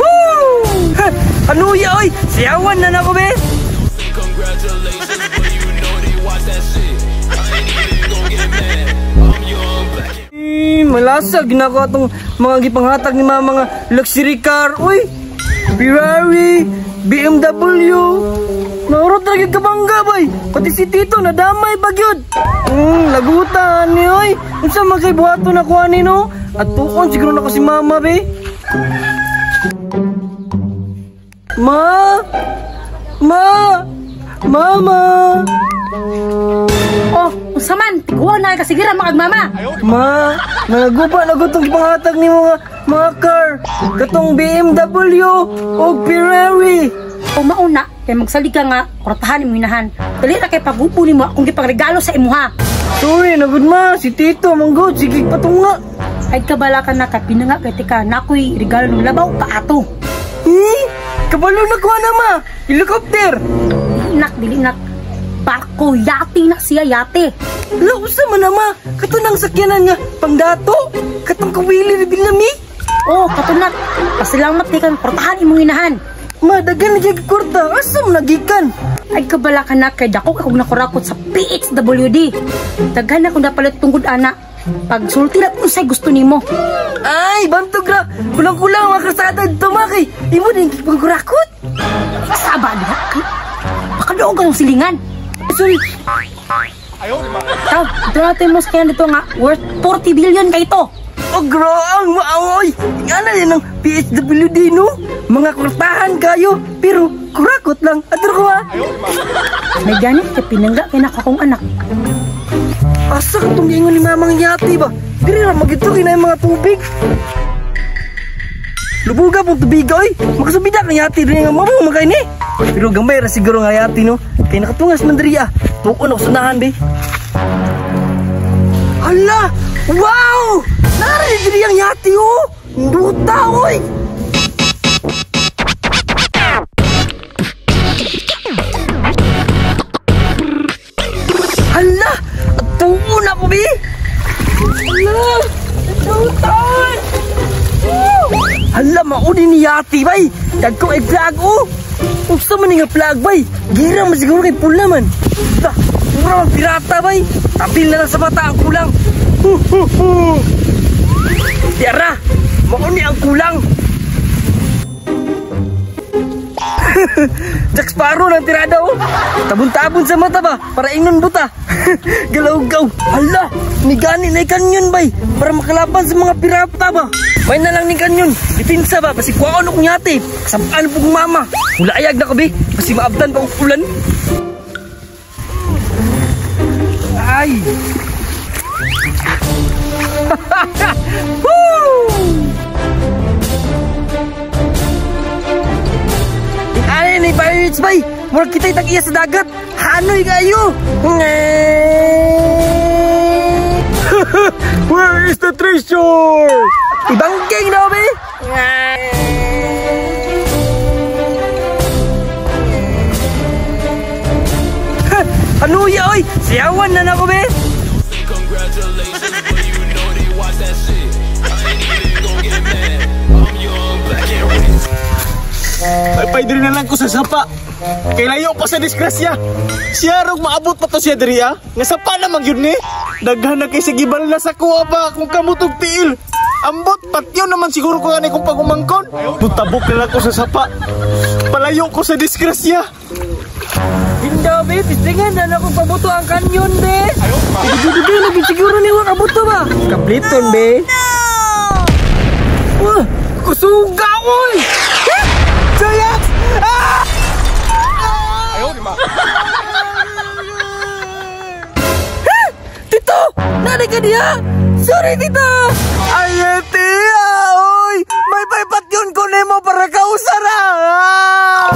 Woo! Ano ya oy? Siyawan na nako be. Congratulations, but you know they watch that shit. I ain't even gon' get mad. I'm young, black and Eh, malasag na ko atong mga gipanghatag ni mga luxury car. Uy, Ferrari, BMW. Naurot ra gyud kabangga bay. Pati si Tito nadamay pa gyud. Lagutan ni oy. Unsa man kay buhaton na kuha ni no? At tuon siguro na ko si mama be. Ma! Ma! Mama! Oh, unsa man, tiguan na kay kasigira mga mama. Ma, nagaguba na gutong gipanghatag ni mga car. Katong BMW o Ferrari. O mauna, kay magsalig ka nga, kwartahan imo inahan. Dali ra kay pagupo nimo akong gipangregalo sa imuha. Sorry na gud ma, si Tito manggod sige patunga. Ay kabala ka na kay pinanga kay tika nakoy regalo ng labaw pa ato. Eh, kabalo na kuha na ma. Helicopter. Dili nak, dili nak. Barko, yate na siya, yate. Hala, usa man na ma. Kato nang sakyanan nga pangdato. Katong kawili ni Bilami. Oh, kato nak. Pasalamat kay kang kwartahan imong inahan. Ma, daghan na gyud kwarta. Asa man nagikan? Ay kabala ka na kay dako akong nakurakot sa PHWD. Daghan akong napalit tungod ana. Pagsulti na unsay gusto nimo. Ay, bantog ra. Kulang-kulang mga krasada dito ma kay imo din gipangkurakot. Saba diha kay baka doon ka ng silingan. Sorry. Tao, ito natin mo sa dito nga worth 40 billion kay ito. Oh, graang maaoy. Nga na din ang PHWD, no? Mga kwartahan kayo, pero kurakot lang. Ato ko ha? May ganit kay pinangga kay nako akong anak. Asa ka itong giingon ni mamang yati ba? Diri ra magito kinay mga tubig. Lubuga pong tubig, oy. Makasubida kang yati diri nga mabong makaini. Pero gamay ra siguro nga yati, no? Kay nakatungas man diri ah. Tuon ako sunahan, be. Hala! Wow! Nara diri ang yati, oh! Duta, oy! Hala! Tuon ako, be! Hala! Duta, oy! Hala, mauni ni yati, bay! Dagko ay flag, oh! Gusto man nga flag, bay! Gira man siguro kay pula man! Bah, mura man pirata, bay! Tabil na lang sa mata ang kulang! Hu, hu, hu. Tiyara! Mauni ang kulang! Jack Sparrow ng tirada, oh! Tabon-tabon sa mata ba? Para ingnon buta! Galaw-gaw! Hala! Ni gani na kanyon, bay! Para makalaban sa mga pirata ba? May na lang ni kanyon! Dipinsa ba? Basi kuwaon akong yate! Kasabaan po kong mama! Hulayag na kabi! Basi maabdan pa akong ulan! Ay! Woo! Ano ni Pirates bay? Murag kita'y tag-iya sa dagat. Hanoy kayo. Where is the treasure? Ibangking daw be. Ano ya oy? Siyawan na nako be. Congratulations, but you know they watch that shit. I ain't even gon' get mad. I'm young, black and rich. Ay, paidiri na lang ko sa sapa. Kay layo pa sa disgrasya. Siya rog maabot pa to siya diri ah. Nga sapa na man gyud ni. Daghan na kay sige bala sa kuha ba kung kamutog tiil. Ambot patyon naman siguro ko ani kung pagumangkon. Putabok na lang ko sa sapa. Palayo ko sa disgrasya. Hinda be, pistingan na akong pabuto ang kanyon be. Sige be, lagi siguro ni wak abuto ba. Kabliton be. Wah, kusuga oy. Jayax! Ah! Tito! Nani ka diha? Sorry, Tito! Ay, tiya! Oy! May paypat yun ko nimo para kausara! Ah!